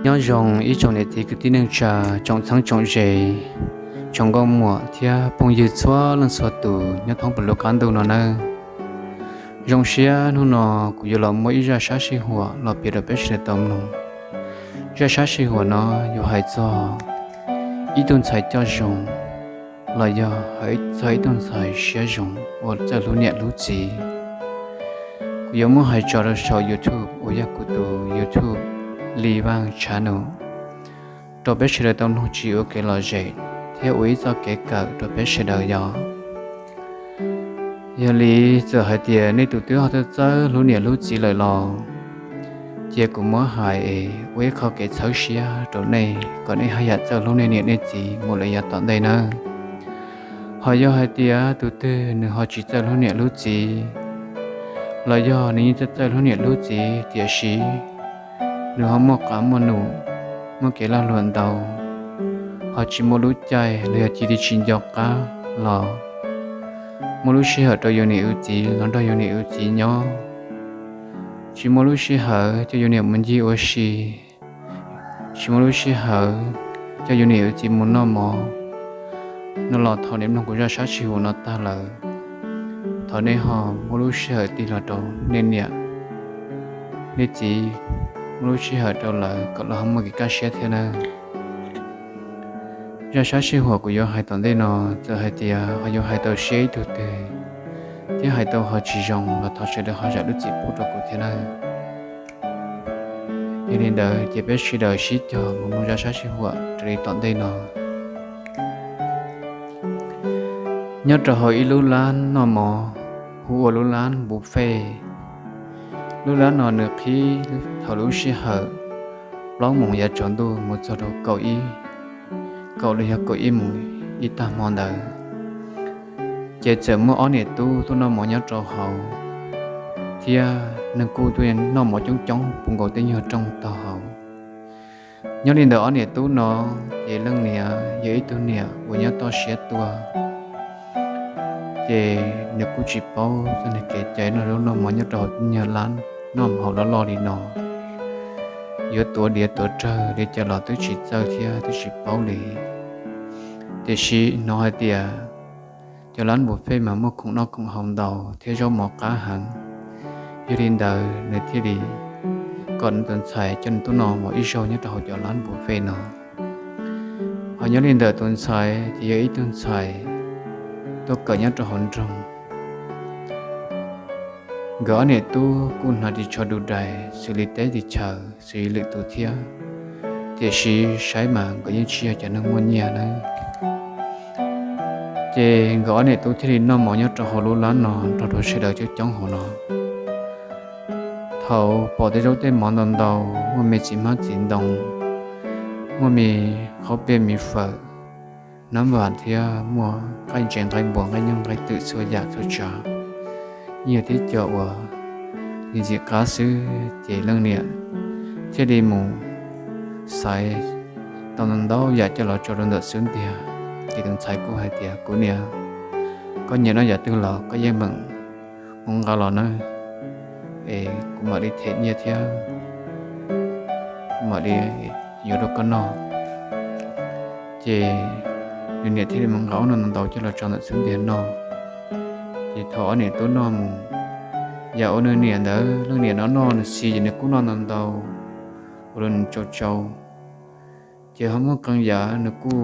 Nyob zoo ib tsoom niam txiv kwv tij neej tsa, tsoom txheeb tsoom ze, tsoom nkauj muam thiab phooj ywg txhua leej txhua tus nyob thoob plaws lub qab ntuj no nawb. Zoo siab hnub no kuv yuav los muab ib zaj sab sij huam los piav rau peb sawv daws tau mloog. Zaj sab sij huam no yuav hais txog ib tug ntxhais coj zoo, los yog hais txog ib tug ntxhais siab zoo uas txawj hlub niam hlub txiv. Kuv yuav muab hais tso rau saum YouTube uas yog kuv tus YouTube Li Vaj Channel, rau peb sawv daws tau mloog tsis ua kev lom zem thiab ua ib txoj kev kawm rau peb sawv daws yom. Yog li, txawm hais tias nej tus twb ho txawj txawj hlub niam hlub txiv lawm los cia kuv muab hais es ua ib qho kev txhawb siab rau nej kom nej haj yam txawj hlub nej niam nej txiv mus lawm yav tom ntej nawb. Ho yog hais tias tus twg nws ho tsis txawj hlub niam hlub txiv, los yog nws yeej txawj txawj hlub niam hlub txiv tiam sis nws ho muaj qab muaj num, muaj kev lag luam ntau, ho tsis muaj lub caij los yog cia li tsis nco qab los muaj lub sij hawm rau yus niam yus txiv los nrog yus niam yus txiv nyob, tsis muaj lub sij hawm coj yus niam mus ncig ua si, tsis muaj lub sij hawm coj yus niam yus txiv mus noj mov no los thaum nej mloog kuv zaj sab sij huam no tag lawm, thov nej ho muab lub sij hawm tig los rau nej niam nej txiv, muab lub sij hawm rau lawv kom lawv ho muaj kev kaj siab thiab nawb. Zaj sab sij huam kuv yuav hais tom ntej no, txawm hais tias ho yuav hais tau siab ib tug twg thiab hais tau ho tsis zoo los thov sawv daws ho zam lub txim pub rau kuv thiab nawb. Yog li ntawd ces peb sawv daws sib cog mus mloog zaj sab sij huam raws li tom ntej no. Nyob rau hauv ib lub lab noj mov hu ua lub lab buffet. Lub lab no nws qhib thaum lub sij hawm plaub moos yav tsaus ntuj mus txog rau kaum ib, kaum los yog kaum ib moos ib tag hmo ntawd, ces txawm muaj ob niam tub tuaj noj mov nyob rau hauv, thiab neeg kuj tuaj noj mov coob coob puv nkaus tej nyuag rooj tag hauv. Nyob li ntawd ob niam tub no, ces leej niam yog ib tug niam uas nyob toj siab tuaj, ces nws kuj tsis paub txog nws kev cai noj zaub noj mov nyob rau hauv nyuag lab noj mov hauv loj loj li no. Yuav tuav diav tuav rawg li cas los twb tsis txawj thiab twb tsis paub li. Tiam sis hnov hais tias cov lab buffet mas muaj khoom noj khoom haus ntau thiab zaub mov qab heev. Yog li ntawd nws thiaj li kom nws tus ntxhais coj nws tuaj noj mov ib zaug nyob rau hauv cov lab buffet no. Ho nyob li ntawd tus ntxhais ces yog ib tug ntxhais tuaj kawm nyob rau hauv nroog. Nkawd ob niam tub kuj hnav ris tsho du dais xws li teb li chaws xws li lwm tus thiab, tiam sis saib mas nkawd yeej tsis yog cov neeg muaj nyiaj nawb. Ces nkawd ob niam tub thiaj li noj mov nyob rau hauv lub lab no nrog rau sawv daws coob coob hauv no. Thaum pom tej zaub tej mov ntau ntau, muaj me txiv hmab txiv ntoo, muaj me qhaub pej me fawm, nab vam thiab muaj nqaij ntses nqaij npua nqaij nyoog nqaij twm txhua yam txhua tsav, yeej yog tib co uas ntxim qab xwb, ces leej niam thiaj li mus xaiv tau ntau ntau yam coj los tso rau ntawm xub ntiag. Ces tus ntxhais kuj hais tias, kuv niam, koj nyiam noj yam twg los koj yeej meem mus nqa los na, es kuv mam li them nyiaj thiab kuv mam li yuav rau koj noj. Ces nws niam thiaj li mus nqa ob no ntau ntau coj los tso ntawm xub ntiag noj. Ces thaum ob niam tub noj mus, yam uas nws niam ntawd leej niam no noj nws xis ces nws kuj noj ntau ntau ua rau nws tsau tsau. Ces ho muaj qee yam nws kuj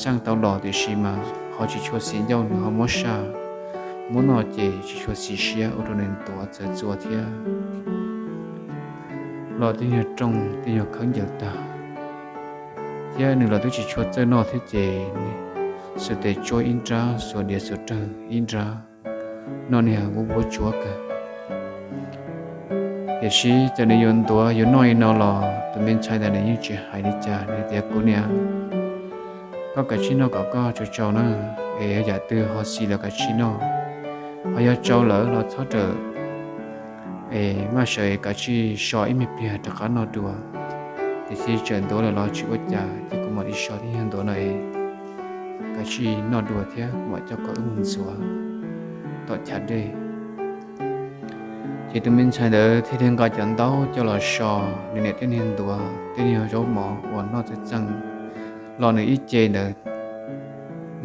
xaj tau los tiam sis mas ho tsis tshua xis ncauj, nws ho muab saj, muab noj ces tsis tshua xis siab ua rau nws tuav txawv txua thiab los tej nyuag rooj tej nyuag khawb ncaws tag, thiab nws los twb tsis tshua txawj noj thiab ces nws xuas tes tsuab ib nrab, xuas diav xuas rawg ib nrab, noj niag vuab vuab tsuab kawg. Tiam sis txawm nws yuav ntuav yuav noj li no los tus me ntxhais ntawd nws yeej tsis hais li cas, nws tias, kuv niam, koj kav tsij noj kom koj tsau tsau na, es yog yam twg ho xis los kav tsij noj, ho yog tsau lawm los txhob rawm, es maj sawv es kav tsij so ib me pliag rov qab noj dua. Tiam sis txawm ntuav lawm los tsis ua cas, ces kuv mam li so tib nyuag ntuav no es kav tsij noj dua thiab kuv mam coj koj wb mus ntxuav tom chav dej. Ces tus me ntxhais ntawd thiaj li nqa cov ntaub coj los so nws niam tej niag ntuav tej niag zaub mov uas noj txeej txeej los nws ib ce ntawd,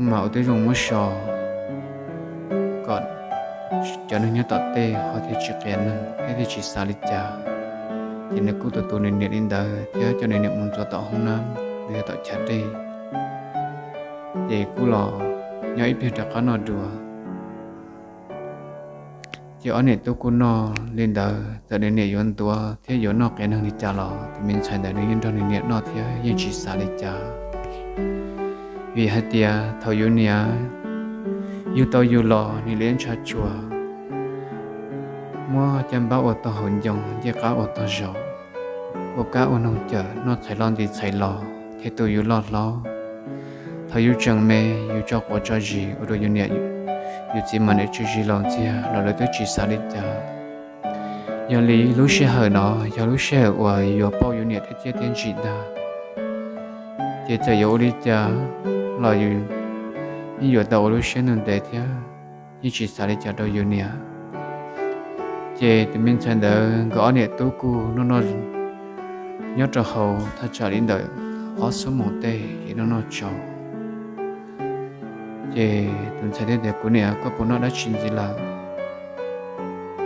mas ua tib zoo muab so kom cov neeg nyob tom tej ho thiaj tsis qias neeg thiab thiaj tsis xav li cas. Ces nws kuj tu tu nws niam li ntawd thiab coj nws niam mus ntxuav tom hoob nab los yog tom chav dej, ces kuj los nyob ib pliag rov qab noj dua. Ces ob niam tub kuj noj li ntawd, txawm nws niam yuav ntuav thiab yuav noj qias neeg li cas los tus me ntxhais ntawd nws yeej nrog nws niam noj thiab yeej tsis xav li cas. Vim hais tias thaum yus niam yug tau yus los nws liab ntshav tsuag, muab caj npab ua tog hauv ncoo, ncej qab ua tog zos, ua kab ua noog cawm, noj txhais loj nti txhais los thiaj tu yus loj hlob. Thaum yus tseem me, yus tso quav tso zis ua rau yus niam yus txiv mam li tswv zis laus ntxiag los lawv twb tsis xav li cas. Yog li lub sij hawm no yog lub sij hawm uas yuav pauj yus niam thiab ciaj thiab ntsim ntag. Ces txawm yuav ua li cas los yus yeej yuav tau ua lub siab ntev thiab yeej tsis xav li cas rau yus niam. Ces tus me ntxhais ntawd nkawd ob niam tub kuj noj noj nyob rau hauv thaj tsam li ntawm ob xuab moos tej es noj noj tsaus. Ces tus ntxhais thiaj tias, Kuv niam, koj puas noj dab tsi ntxiv lawm?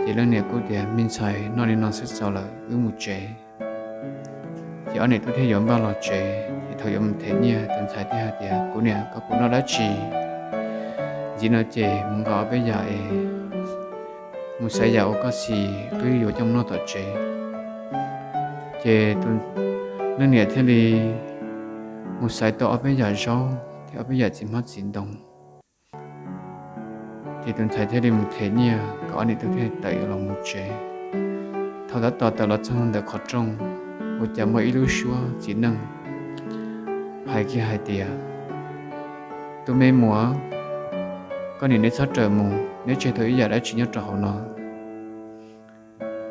Ces leej niam kuj tias, Me ntxhais, noj li no xwb txaus lawm, wb mus tsev. Ces ob niam tub thiaj yuav npaj los tsev, ces thaum yuav mus them nyiaj tus ntxhais thiaj hais tias, Kuv niam, koj puas noj dab tsi ntxiv no ces mus nqa ob peb yam es mus xaiv yam ua koj xis wb yuav coj mus noj tom tsev. Ces tus leej niam thiaj li mus xaiv tau ob peb yam zaub thiab ob peb yam txiv hmab txiv ntoo. Ces tus ntxhais thiaj li mus them nyiaj kom ob niam tub thiaj tawm yuav los mus tsev. Thaum tab tom tawm los txog ntawm qhov rooj, ua cas muaj ib lub suab txiv neej hais kiag hais tias, Tus me muam, koj niam neb txhob rawm mus, neb tseg tau ib yam dab tsi nyob rau hauv no.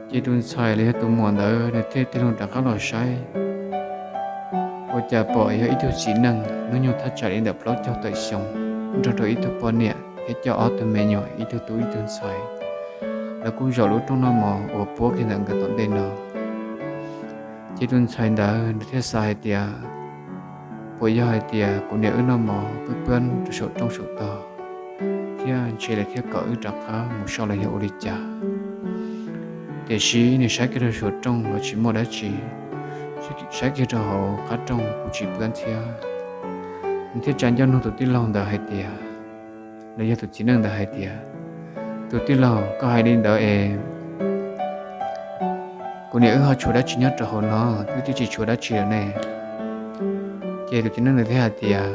Ces tus ntxhais los yog tus muam ntawd nws thiaj tig loo rov qab los saib, ua cas pom yog ib tug txiv neej hnub nyoog thaj tsam li ntawm plaub caug tawm xyoo, nrog rau ib tug poj niam thiab coj ob tug me nyuam, ib tug tub ib tug ntxhais. Lawv kuj zaum lub rooj noj mov uas puab kiag ntawm nkawd tom ntej no. Ces tus ntxhais ntawd nws thiaj xav hais tias, Puas yog hais tias kuv niam wb noj mov pwb pwb rau saum rooj saum tog thiab ntshe lawv thiaj kom wb rov qab mus so los yog ua li cas? Tiam sis nws saib kiag rau saum rooj los tsis muaj dab tsi, saib kiag rau hauv qab rooj kuj tsis pwb thiab. Nws thiaj tsa ncauj nug tus tij laug ntawd hais tias, los yog tus txiv neej ntawd hais tias, Tus tij laug, koj hais li ntawd es kuv niam wb ho tshuav dab tsi nyob rau hauv no? Wb twb tsis tshuav dab tsi lawm ne. Ces tus txiv neej ntawd thiaj hais tias,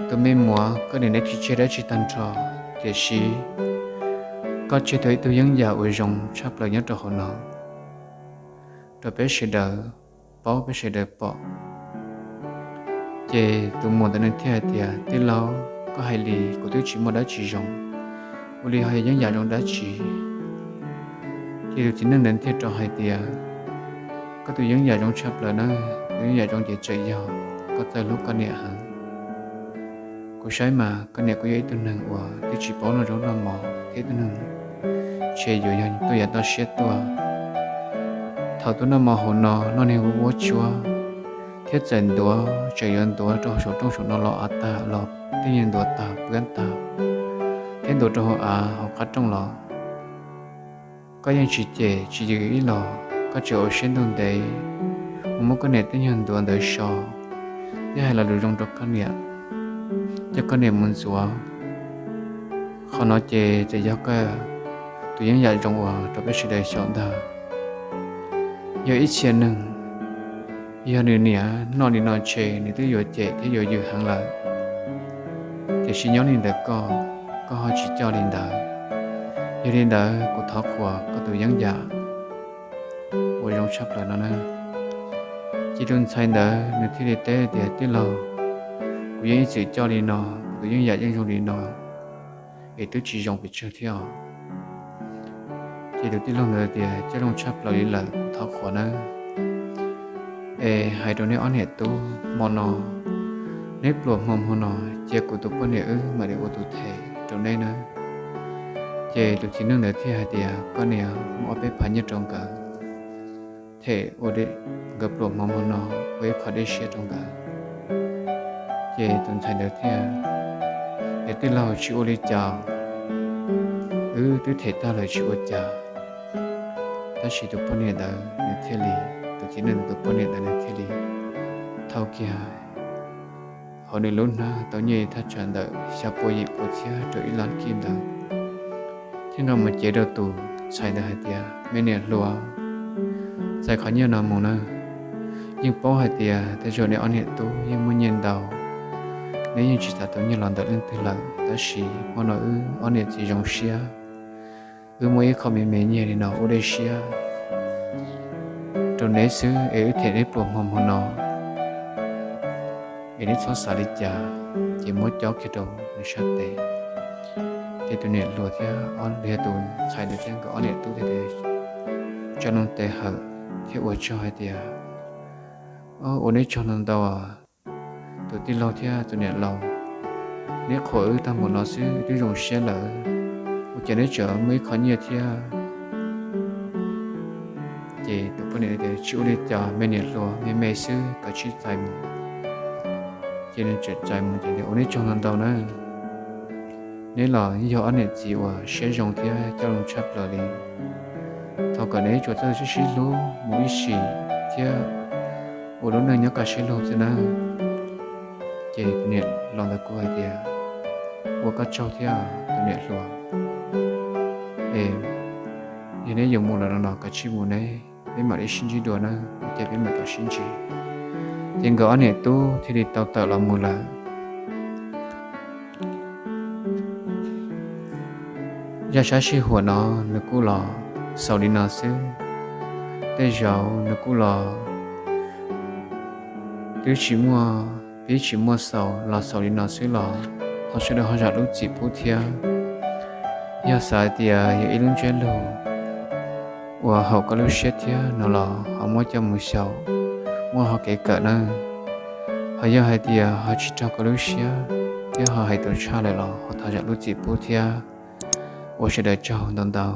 Tus me muam, koj niam neb tsis tseg dab tsi tag nrho, tiam sis koj tseg tau ib tug yeeb yam uas zoo tshaj plaws nyob rau hauv no rau peb sawv daws paub, peb sawv daws pom. Ces tus muam ntawd nws thiaj hais tias, Tij laug, koj hais li kuv twb tsis muaj dab tsi zoo, ua li ho yog yeeb yam zoo dab tsi? Ces tus txiv neej ntawd thiaj rov hais tias, Koj tus yeeb yam zoo tshaj plaws na, tus yeeb yam zoo ces txawm yog koj txawj hlub koj niam heev. Kuv saib mas koj niam kuj yog ib tug neeg uas twb tsis paub noj zaub noj mov thiab ib tug neeg ntshe yuav yog tuaj yav toj siab tuaj. Thaum tuaj noj mov hauv no noj niag vuab tsuab thiab txawm ntuav, tseem yuav ntuav rau saum rooj saum no los av tag los tej niag ntuav tag pwb tag thiab ntuav rau hauv av hauv qab rooj los, koj yeej tsis cem tsis yws ib los, koj tseem ua siab ntuj ntev mus muab koj niam tej nyuag ntuav ntawd so thiab hais lo lus zoo rau koj niam, coj koj niam mus ntxuav. Qhov no ces txawm yog koj tus yeeb yam zoo uas rau peb sawv daws xyaum ntag. Yog ib txhia neeg, yog nws niam noj li no ntshe nws twb yuav cem thiab yuav yws heev lawm. Tiam sis nyob li ntawm koj, koj ho tsis coj li ntawd. Yog li ntawd kuv thov qhuas koj tus yeeb yam uas zoo tshaj plaws no na. Ces tus ntxhais ntawd nws thiaj li teb tias, Tij laug, kuv yeej ib txwm coj li no, kuv tus yeeb yam yeej zoo li no, es twb tsis zoo pes tsawg thiab os. Ces tus tij laug ntawd tias, Coj zoo tshaj plaws li lawm, kuv thov qhuas nawb. Es hais rau neb ob niam tub, hmo no neb pluas hmo hmo no cia kuv tus poj niam wb mam li ua tus them rau neb nawb. Ces tus txiv neej ntawd thiaj hais tias, koj niam, muab ob peb phav nyiaj rau nkawd, them ua nkawd pluas hmo hmo no, ua ib qho dej siab rau nkawd. Ces tus ntxhais ntawd thiaj, es tij laug, tsis ua li cas, wb twb them tag lawm tsis ua cas. Tab sis tus poj niam ntawd nws thiaj li, tus txiv neej tus poj niam ntawd nws thiaj li thau kiag hauv nws lub hnab tau nyiaj thaj tsam ntawm xya pua yim pua txhiab rau ib lab kij ntawd, thiab nqa mus cev rau tus ntxhais ntawd hais tias, me niam hluas, txais qhov nyiaj no mus na. Yeej paub hais tias tej zaum neb ob niam tub yeej muaj nyiaj ntau, neb yeej tsis xav tau nyiaj los ntawm leej twg lawm, tab sis hmo no wb ob niam txiv zoo siab, wb muaj ib qho me me nyiaj li no ua dej siab rau neb xwb es wb them neb pluas hmo hmo no, es neb txhob xav li cas. Ces muab cob kiag rau nws sab tes. Ces tus niam hluas thiab, los yog tus ntxhais ntawd thiab nkawd ob niam tub thiaj tsa loo tes hawm thiab ua tsaug hais tias, ua neb tsaug ntau ntau, tus tij laug thiab tus niam laus, neb qhuas wb tag npaum no xwb twb zoo siab lawm, ua cas neb tseem muaj ib qho nyiaj thiab? Ces tus poj niam tias, tsis ua li cas me niam hluas, me me xwb, kav tsij txais mus. Ces nws txawm txais mus ces, ua neb tsaug ntau ntau na, neb los yog ob niam txiv uas siab zoo thiab coj zoo tshaj plaws li. Thov kom neb tsuas txawj sib sib hlub mus ib sim thiab ua lub neej nyob kaj siab lug xwb nawb. Ces tus niam laus ntawd kuj hais tias, ua koj tsaug thiab tus niam hluas, es yog neb yuav mus lawm no los kav tsij mus ne, peb mam li sib ntsib dua na, ua cas peb mam rov sib ntsib. Ces nkawd ob niam tub thiaj li tau tawm los mus lawm. Zaj sab sij huam no nws kuj los xaus li no xwb. Tej zaum nws kuj los twb tsis muaj pib tsis muaj xaus, los xaus li no xwb los thov sawv daws ho zam lub txim pub thiab. Yog xav hais tias yog ib lub ntsiab lus uas haum koj lub siab thiab no los ho muab coj mus xyaum, muab ho kev kawm nawb. Ho yog hais tias ho tsis raug koj lub siab thiab ho hais tau tshaj lawm los ho thov zam lub txim pub thiab. Ua sawv daws tsaug ntau ntau.